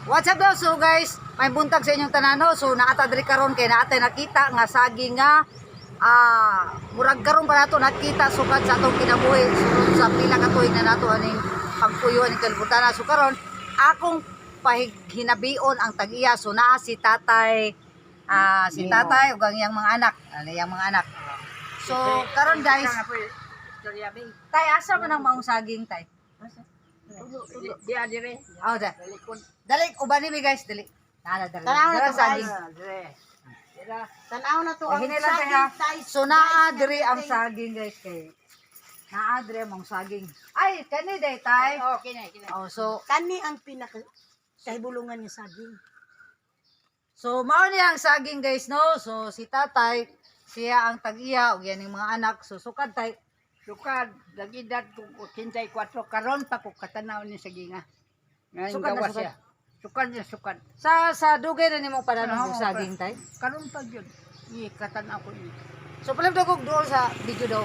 What's up daw? So guys, may buntag sa inyong tanano. So naata diri karon kay naatay nakita nga saging nga murag karon pa nato nakita sukad sa atong kinabuhi sulod sa pila ka tuig na nato aning pagpuyo aning kalibutan. So karon akong paghinabion ang tag-iya. So naa si tatay, si tatay ug ang iyang mga anak, ano iyang mga anak. So karon guys, tay, asa man ang maong saging, tay? Diya dire. Oh, da. Dali, uban ni mi guys, dali. Nana, dali. Tanaw na Dali to, saging. Tanaw na to ang Hinay lang saging tayo. tay. So naa diri ang saging guys kay. Naa diri ang saging. Ay, kani day tay. Oh, kini, kini. Oh, so Kani ang pinaka kahibulungan nga saging. So mao niya ang saging guys, no. So si tatay, siya ang tag-iya ug yan yung mga anak. So sukad tay. Sukad, nag-edad ko 84 karon pa ko katanaw ni saginga. Ngayon Sukad na gawas sukad? siya. Sukad na sukad. Sa dugay na nimong pananom Oo, og saging tay. Karon pa gyud. I katanaw ko ni. So palam daw kog duol sa video daw.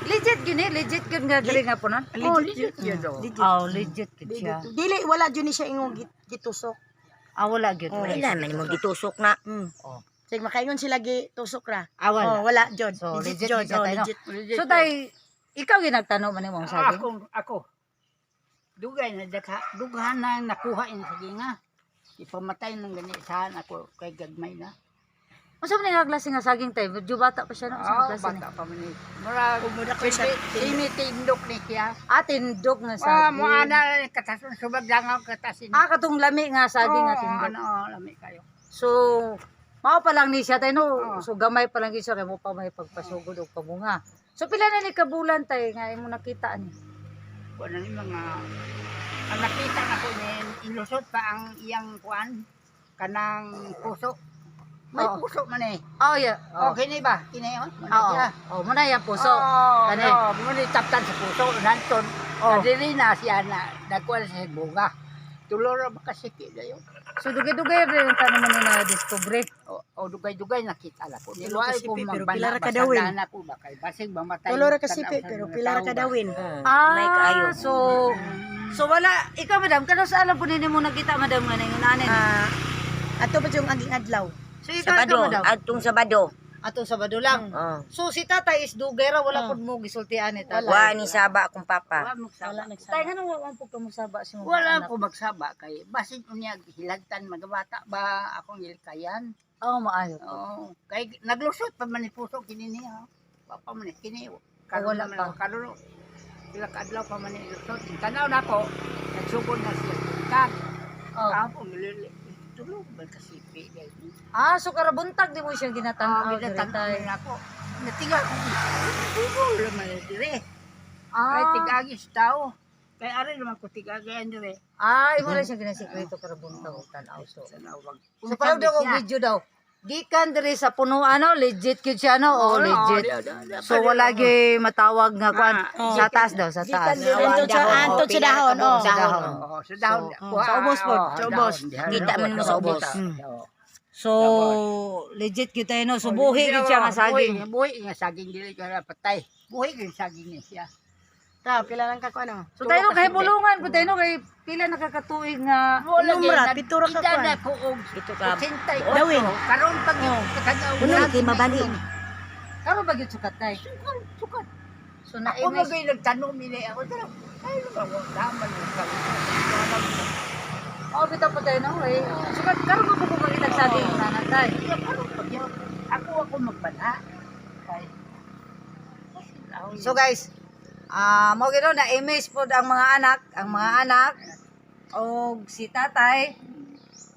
Legit gyud ni, legit gyud nga diri nga punan. Oh, legit gyud oh. Legit. Oh, legit gyud siya. Dili, wala jud ni siya ingong gitusok. Ah, wala gyud. Wala. Wala man mo gitusok na. Oh. Sige, makaingon sila gitusok ra. Ah, wala. Oh, wala jud. So, legit Legit jud. gyud siya Oh, tayo, no? legit. Legit. So tay, ikaw ginagtanom man imong saging? Ako, ako. Dugay na dagha, dughan na nakuha ini saginga. Ipamatay ng gani saan ako kay gagmay na. Unsa man nga klase nga saging tay? Medyo bata pa siya, no? Unsa Oh, man klase ni? bata pa man ni. Mura Mura ko siya. Simi tindok ni siya. Ah, tindog nga Ah, saging. mo ana katason subag lang ang katasin. Ah, katong lami nga saging nga Oo, tindog. ano, lami kayo. So, mao pa lang ni siya tay, no. Oo. So gamay pa lang gyud siya kay mo pa may pagpasugod og pamunga. So pila na ni kabulan tay nga imo nakita ani? Wala ni mga ang nakita na ko ni ilusot pa ang iyang kuan kanang puso. May Oo. puso man eh. Oh, yeah. Oh, Oh. kini ba? Kini oh. Muna Oo. siya. Oh, muna yang puso. Oh, Kani. oh, muna taptan sa puso nanton. Oh. Oh. Dili na siya na nagkuan sa bunga. Tulo ra makasiki dayon. So dugay-dugay rin ang tanong mo na discover. O, o dugay-dugay nakita la ko. Tulo Niluay ka ko sipi, pero magbana pila ra ka basta dawin. dana ko ba kay basig mamatay. Tulo ra ka tanaw sipi sa pero mga pila ra tao ka ba. dawin. Ah, May kaayo. So wala ikaw madam, kano sa alam po ninyo mo nakita madam nga ningon ani? Ah, ato pa yung aging adlaw. So ikaw, Sabado, ikaw madam. adtong Sabado. Ato Sabado lang. Oh. So si tatay is dugay ra, wala pud mo gisultian ni tatay. Wa ni saba akong papa. Wa magsaba. Wala Tay, nagsama. ngano wa po ka mosaba si mga Wala anak? ko magsaba kay basin unya hilagtan magabata ba akong ilkayan. Oo, maayo. Oo. Kay naglusot pa man ni puso kini niya. Wa pa man ni kini. Karon Wala man pa. ako, karon pila ka adlaw pa man ni lusot. Tanaw na ko nagsugod na siya. Kag Oh. kahapon nilili tulog ba kasipi kay. Ah, so karabuntag di mo siya ginatanaw Ah, diri ginatanaw tay. na ako. Natinga ko. Google man ni dire. Kay Ah, tigagi sa tao. Kay ari naman ko tigagi dire. ah, imo lang siya ginasikreto karabuntag og tan-aw so. Tanaw wag. So palaw daw og video daw. Gikan diri sa puno ano, legit gyud siya no, oh, legit. So wala gyud matawag nga kuan sa taas daw, sa taas. Antod sa dahon, oh. Sa dahon. Oo, sa dahon. So, sa ubos po. Oo, Sa ubos. dahon. Kita man mo sa ubos. So legit gyud tayo no. So buhi gyud siya nga saging. Buhi, buhi nga saging dili ka na patay. Buhi nga saging niya siya. Ta, pila lang ka ko ano. So tayo no, kay bulungan po tayo no, kay pila nakakatuig nga Wala Unom ra, gyud, pito ra ka nagkita kuan. na ko og Ito ka. 84. Dawin. Karon pag katanaw. Unom kay mabali. Karon ba gyud sukat tay? Sukat. So na Ako mo gyud nagtanom ini ako tara. Ay no ba daman mo ka. Oh, bitaw pa tayo no eh. Sukat karon ba ko makita saging na tay? Karon pag yun, ako ako magbana. Kay So guys, mo gino na image pod ang mga anak og si tatay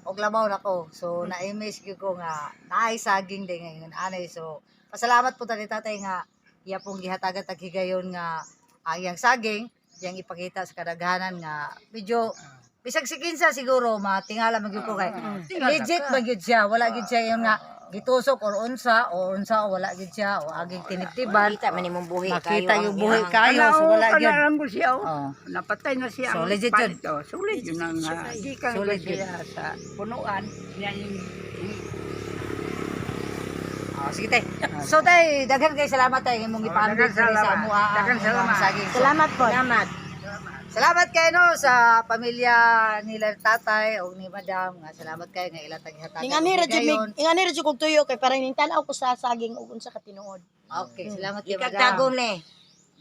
og labaw nako. So na-image gyud ko nga naay saging din ngayon anay. So pasalamat po tani tatay nga iya pong gihatagan tag higayon nga ang iyang saging iyang ipakita sa kadaghanan nga medyo bisag si kinsa siguro matingala man gyud ko kay legit ba gyud siya, wala gyud siya yung nga gitusok or unsa o unsa o wala gyud siya o aging tinibtiban. Makita man imong buhi kayo. Makita ang yung buhi iyang- kayo, so wala gyud. Kanaran mo siya. Oh. Oh. Napatay na siya. So, ang legit yun. palit, oh. Solid yun ang gikan Solid siya sa punuan. Niya yung Oh, sige tay. So tay, daghan kay salamat tay imong Oh, gipaambit daghan diri sa salamat. amoa ang Daghan imong salamat. saging. So, Salamat po. Salamat. Salamat kayo no sa pamilya nila tatay o ni madam nga salamat kayo nga ila taghatagan. Ingani ra jud Higayon. Ingani ra jud kog tuyo kay para ning tan-aw ko sa saging ug unsa ka tinuod. Okay, salamat kay Ikag madam. tagom ni.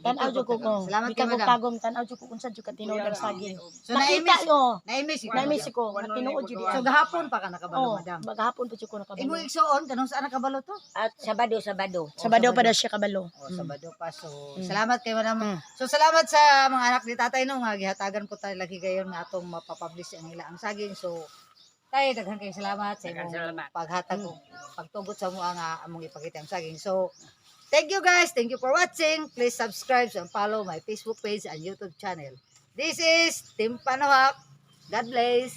Tan-aw jud ko ko. Salamat kay Gikan kog madam. tagom, tan-aw jud ko unsa jud ka tinuod ang saging. So Nakita na-miss yo. na-miss ko. Na-miss ko nga tinuod jud So diay. gahapon pa ka nakabalo, Oh, madam. maghapon pa jud ko nakabalo. Imo igsuon kanung saan nakabalo to? At Sabado, Sabado. Sabado pa daw siya kabalo. Oh, Sabado pa. So, salamat kay madam. So, salamat sa mga anak ni tatay no nga gihatagan po tayo lagi gayon nga atong mapapublish ang ila ang saging. So, tay, daghan kayong salamat sa Daghan imong salamat. paghatag og pagtugot sa mua nga among ipakita ang saging. So, thank you guys. Thank you for watching. Please subscribe and follow my Facebook page and YouTube channel. This is Team Panohak. God bless.